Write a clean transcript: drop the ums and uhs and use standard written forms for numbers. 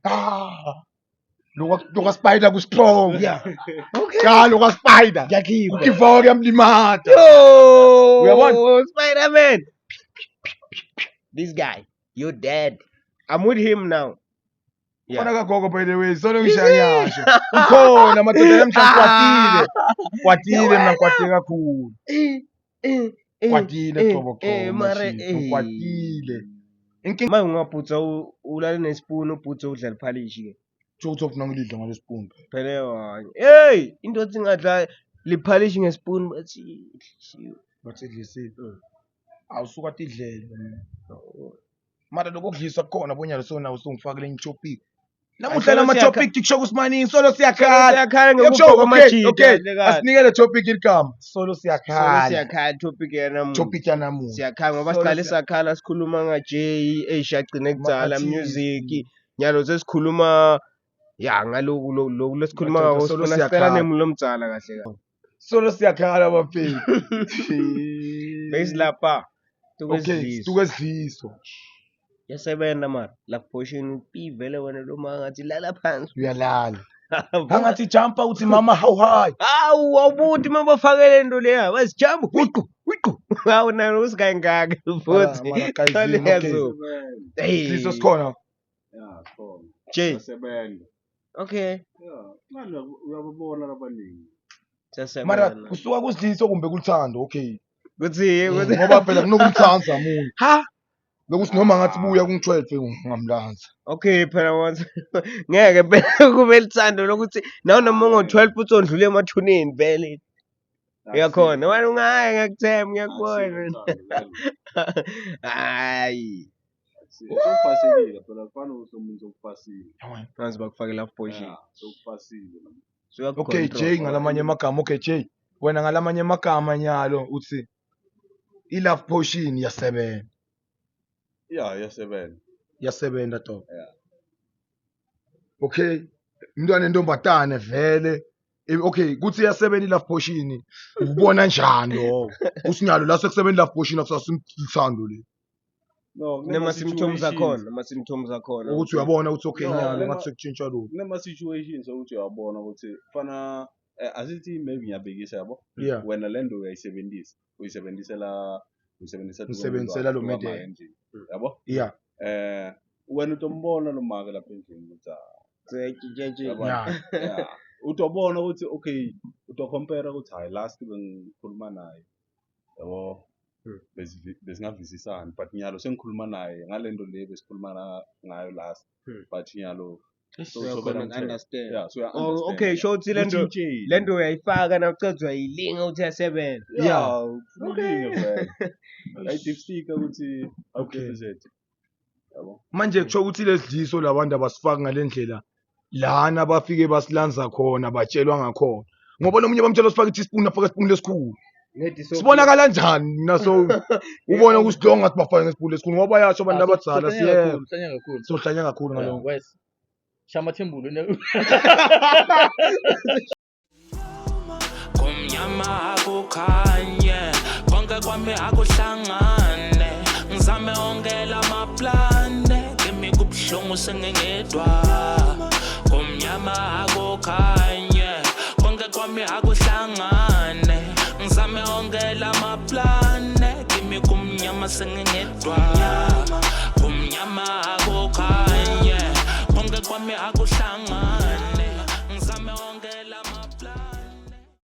Ah, lokwa spider ku strong. Yeah. Okay. Cha, lokwa spider. Ngiyakhipha. Ukivawa kuyamlimata. Yo! Uyabona? Spider-Man. This guy, you're dead. I'm with him now. Yeah. Khona kagogo, by the way, solo ngishanyasho. Ukhona madoda namhla ngikwatile. Kwatile mina, ngikwatile kakhulu. Kwatile qobo qobo. Mara Ngikwatile. Inkinga Manje ungabhutsa ulale nespoon, ubhutse udla liphalishi ke. Ukuthi ofuna ngilidla ngale spoon. Phela wanye. Hey, into othi ngadla liphalishi ngespoon bathi idlisiwe. Bathi idlisiwe. Awusuka tidlele. Mara lokho kudliswa kukhona bonyalo, so nawo usungifakele enye topic. Namuhla Solo nama topic kusho kusimaningi, solo siyakhala. Siyakhala Yokusho, ngokufa okay, kwamajita. okay. Kahle kahle. Asinikele topic igama. Solo Solo siyakhala. siyakhala topic yanamuhla. Topic yanamuhla. Siyakhala ngoba Solo siqale sakhala sikhuluma nga-Jay, eish, agcine kudzala Ma-artist. Music. Nyalo sesikhuluma ya ngaloku loku lesikhuluma Madoda, ngako, solo sifuna sicela siyakhala. nemuntu lomdzala kahle kahle. Solo siyakhala bafethu. Besilapha. Okay, Tukwezidliso. situke sidliso. Yasebenza mara la portion pi vele wena lo mangathi lala phansi. Uyalala. Angathi jumpa uthi mama how high. Hawu, awubuthi uma bafake le nto leya bazijamba wiqu wiqu, hawu, nayo usikangaka futhi. Mara guys, okay. Leyazo. Hey. Sidliso sikhona. Yeah, sikhona. Jay. Siyasebenza. Okay. Yeah, manje uyababona labaningi. Siyasebenza. Mara kusuka kusidliso kumbe kuluthando, okay. Kuthi Ngoba phela kunokumthanza umuntu. Ha? Lokuthi noma ngathi buya kungu-12 ngamlanza. Okay, phela once ngeke phela kube lithando lokuthi nawe noma ungo-12 uthi ondlule emathuneni vele uyakhona wena ungaya, ngiyakuthemba, ngiyakubona, hayi. Sokufasile phela, kufana ukuthi umuntu sokufasile. Manje bakufake love potion. Yeah, sokufasile. Okay Jay, ngalamanye amagama, okay Jay, wena ngalamanye amagama nyalo uthi i-love potion iyasebenza. Yeah, iyasebenza. Iyasebenza to. Yeah. Okay, umntwana entombatane vele, okay, kuthi iyasebenza i-love potion, ukubona njani lokho? Usinyalo la sekusebenza i-love potion, akusasimthando le. No, Kunama-symptoms akhona, ama-symptoms akhona. Ukuthi uyabona ukuthi okay, No, nyalo ngathi sekutshintsha lokhu. Kunama-situations ukuthi uyabona ukuthi fana asithi maybe ngiyabekisa, yabo. Wena le nto uyayisebenzisa, uyisebenzisela uyisebenzisa Uyisebenzisela lo tuka mede. endlini, yabo. Wena utombona lo make lapha endlini ukuthi ah, yabona? Yeah. Utobona ukuthi okay, utocompare ukuthi hayi, last bengikhuluma naye, yabo, besingavisisani, but nyalo sengikhuluma naye ngale nto le besikhuluma ngayo last, but nyalo Uyakhona uku-understand. Yeah, so Oh, okay, sho ukuthi le nto le le nto uyayifaka na uceda uyayilinga ukuthi iyasebenza. Yeah, okay, vele ayidipstick ukuthi awugebezethe, yabo. Manje kusho ukuthi lesidliso labantu abasifaki ngale ndlela lana bafike basilanza khona, batshelwa ngakhona, ngoba nomunye bamtshela sifake i-teaspoon, afake ispoon lesikhulu. Sibonakala kanjani naso ubona ukuthi lo ngathi bafake ngespoon lesikhulu, ngoba bayasho abantu abadzala siyebo. Hlanya kakhulu. Sohlanya kakhulu ngalokho. Wes. Shamathembulo. Kumnyama akukhanye, konke kwami akuhlangane, ngizame onke lamaplane, kimi kubuhlungu sengingedwa. Kumnyama akukhanye, konke kwami akuhlangane, ngizame onke lamaplane, kimi kumnyama sengingedwa. Kumnyama akukhanye, konke kwami akuhlangane.